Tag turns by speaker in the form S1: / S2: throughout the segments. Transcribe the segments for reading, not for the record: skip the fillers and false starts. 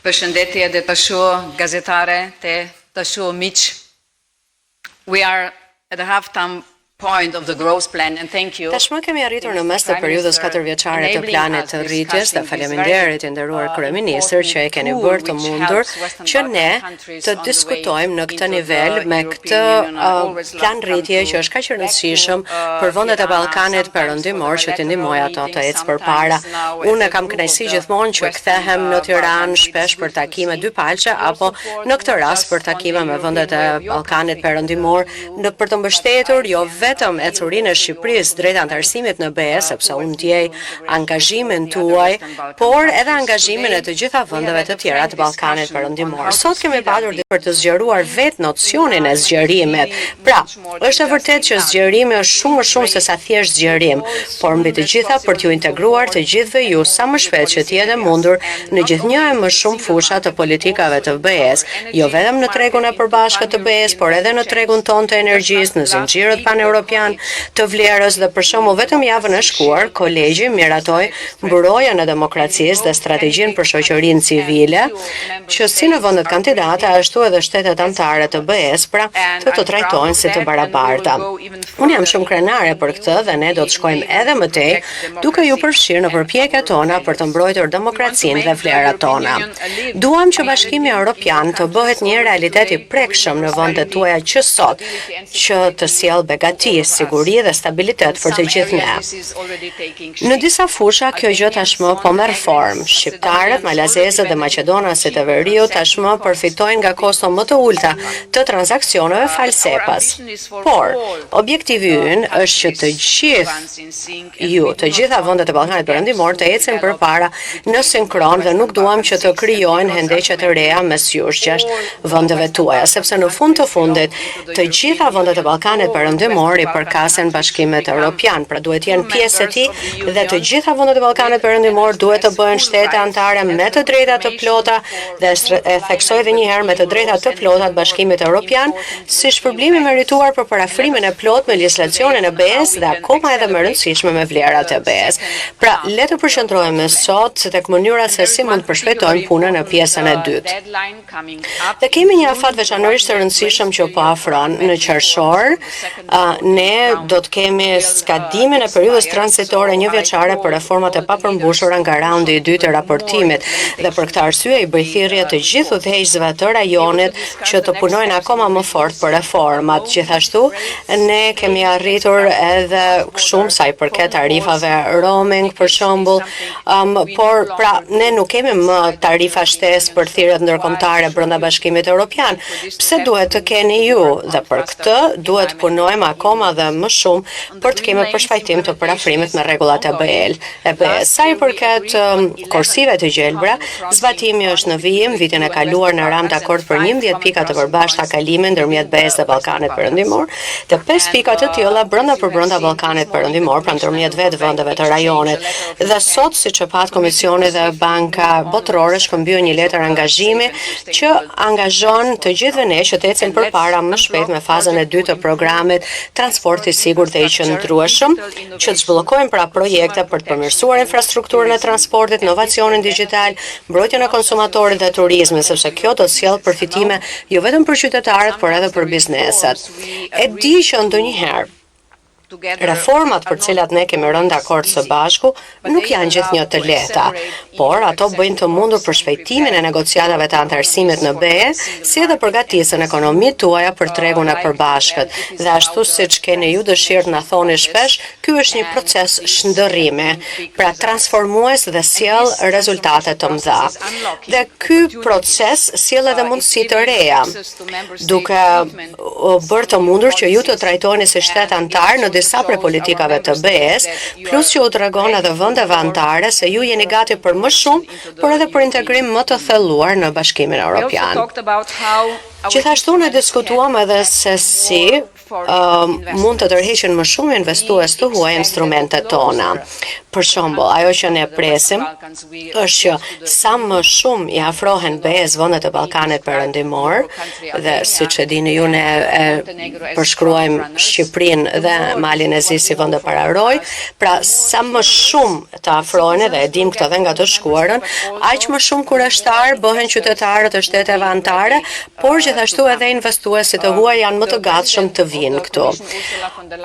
S1: Përshëndetje dhe dashur gazetare të dashur miq. We are at the half-time point of the growth plan and thank you.
S2: Tashmë kemi arritur në mes të periudhës katërvjeçare të planit të rritjes dhe faleminderit i nderuar kryeministër që e keni bërë të mundur që ne të diskutojmë në këtë nivel me këtë plan rritje që është kaq i rëndësishëm për vendet e Ballkanit Perëndimor që t'i ndihmojë ato të ecë përpara. Unë e kam kënaqësi gjithmonë që kthehem në Tiranë shpesh për takime dypalëshe apo në këtë rast për takime me vendet e Ballkanit Perëndimor në për të mbështetur jo vetëm ecurinë e Shqipërisë drejt anëtarësimit në BE, sepse unë ndjej angazhimin tuaj, por edhe angazhimin e të gjitha vendeve të tjera të Ballkanit Perëndimor. Sot kemi patur për të zgjeruar vetë nocionin e zgjerimit. Pra, është e vërtetë që zgjerimi është shumë më shumë se sa thjesht zgjerim, por mbi të gjitha për t'ju integruar të gjithëve ju sa më shpejt që të jetë e mundur në gjithnjë e më shumë fusha të politikave të BE-së, jo vetëm në tregun e përbashkët të BE-së, por edhe në tregun tonë të energjisë, në zinxhirët pan-europian të vlerës dhe për shembull vetëm javën e shkuar kolegji miratoi mburojën e demokracisë dhe strategjinë për shoqërinë civile, që si në vendet kandidate ashtu edhe shtetet anëtare të BE-së, pra të të trajtohen si të barabarta. Unë jam shumë krenare për këtë dhe ne do të shkojmë edhe më tej, duke ju përfshirë në përpjekjet tona për të mbrojtur demokracinë dhe vlerat tona. Duam që Bashkimi Europian të bëhet një realitet i prekshëm në vendet tuaja që sot, që të sjellë begati, siguri dhe stabilitet për të gjithë ne. Në disa fusha kjo gjë tashmë po merr formë. Shqiptarët, malazezët dhe maqedonasit e veriut tashmë përfitojnë nga kosto më të ulëta të transaksioneve falë SEPA-s. Por, objektivi ynë është që të gjithë ju, të gjitha vendet e Ballkanit Perëndimor të ecin përpara në sinkron dhe nuk duam që të krijojnë hendeqe të reja mes jush jashtë vendeve tuaja, sepse në fund të fundit të gjitha vendet e Ballkanit Perëndimor i përkasin Bashkimit Evropian, pra duhet të jenë pjesë e tij dhe të gjitha vendet e Ballkanit Perëndimor duhet të bëhen shtete anëtare me të drejta të plota dhe e theksoj edhe një herë me të drejta të plota të Bashkimit Evropian, si shpërblim i merituar për përafrimin e plotë me legjislacionin e BE-së dhe akoma edhe më rëndësishme me vlerat e BE-së. Pra, le të përqendrohemi sot tek mënyra se si mund të përshpejtojmë punën në pjesën e dytë. Dhe kemi një afat veçanërisht të rëndësishëm që po afron në qershor, ne do të kemi skadimin e periudhës tranzitore njëvjeçare për reformat e papërmbushura nga raundi i dytë i raportimit dhe për këtë arsye i bëj thirrje të gjithë udhëheqësve të rajonit që të punojnë akoma më fort për reformat. Gjithashtu, ne kemi arritur edhe shumë sa i përket tarifave roaming për shembull, um, por pra ne nuk kemi më tarifa shtesë për thirrjet ndërkombëtare brenda Bashkimit Evropian. Pse duhet të keni ju? Dhe për këtë duhet të punojmë akoma dhe më shumë për të kemi përshpejtim të përafrimit me rregullat e BE-l. E BE. Sa i përket um, korsive të gjelbra, zbatimi është në vijim. Vitin e kaluar ne ramë dakord për 11 pika të përbashkëta kalimi ndërmjet BE-s dhe Ballkanit Perëndimor, dhe 5 pika të tilla brenda për brenda Ballkanit Perëndimor, pra ndërmjet vetë vendeve të rajonit. Dhe sot, siç e patë Komisioni dhe Banka Botërore shkëmbyen një letër angazhimi që angazhon të gjithëve ne që të ecim përpara më shpejt me fazën e dytë të programit Transport i sigurt dhe i qëndrueshëm, që të zhbllokojmë pra projekte për të përmirësuar infrastrukturën e transportit, inovacionin digjital, mbrojtjen e konsumatorit dhe turizmin, sepse kjo do të sjellë përfitime jo vetëm për qytetarët, por edhe për bizneset. E di që ndonjëherë Reformat për të cilat ne kemi rënë dakord së bashku nuk janë gjithnjë të lehta, por ato bëjnë të mundur përshpejtimin e negociatave të anëtarësimit në BE, si edhe përgatisin ekonomitë tuaja për tregun e përbashkët. Dhe ashtu siç keni ju dëshirë të na thoni shpesh, ky është një proces shndërrimi, pra transformues dhe sjell rezultate të mëdha. Dhe ky proces sjell edhe mundësi të reja, duke bërë të mundur që ju të trajtoheni si shtet anëtar në disa prej politikave të BE-së, plus që u tregon edhe vendeve anëtare se ju jeni gati për më shumë, por edhe për integrim më të thelluar në Bashkimin Evropian. Gjithashtu ne diskutuam edhe se si mund të tërheqin më shumë investues të huaj instrumentet tona. Për shembull, ajo që ne presim është që sa më shumë i afrohen BE-s vendet e Ballkanit Perëndimor dhe siç e dini ju ne e përshkruajmë Shqipërinë dhe Malin e Zi si vende pararojë, pra sa më shumë të afrohen dhe e dim këtë edhe nga të shkuarën, aq më shumë kureshtar bëhen qytetarët e shteteve anëtare, por gjithashtu edhe investuesit e huaj janë më të gatshëm të vinë këtu.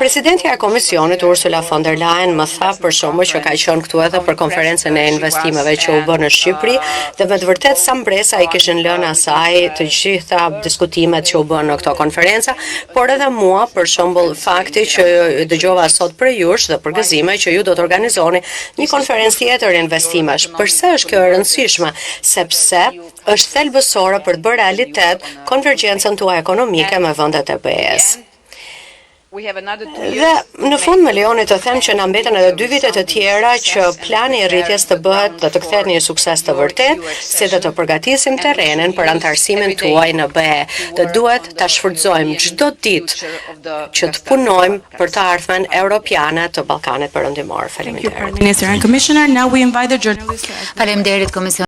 S2: Presidentja e Komisionit Ursula von der Leyen më tha për shembull që ka qenë këtu edhe për konferencën e investimeve që u bë në Shqipëri dhe me të vërtet sa mbresa i kishin lënë asaj të gjitha diskutimet që u bën në këto konferenca, por edhe mua për shembull fakti që dëgjova sot prej jush dhe përgëzime që ju do të organizoni një konferencë tjetër investimesh. Përse është kjo e rëndësishme? Sepse është thelbësore për të bërë realitet konvergjencën tuaj ekonomike me vendet e BE-s. Dhe në fund më lejoni të them që na mbeten edhe dy vite të tjera që plani i rritjes të bëhet dhe të kthehet në një sukses të vërtet, si dhe të përgatisim terrenin për anëtarësimin tuaj në BE. Dhe duhet ta shfrytëzojmë çdo ditë që të punojmë për të ardhmen europiane të Ballkanit Perëndimor.
S3: Thank you,
S2: Faleminderit.
S3: Prime Minister and Commissioner. Now we invite the journalists to ask
S4: Faleminderit Komision.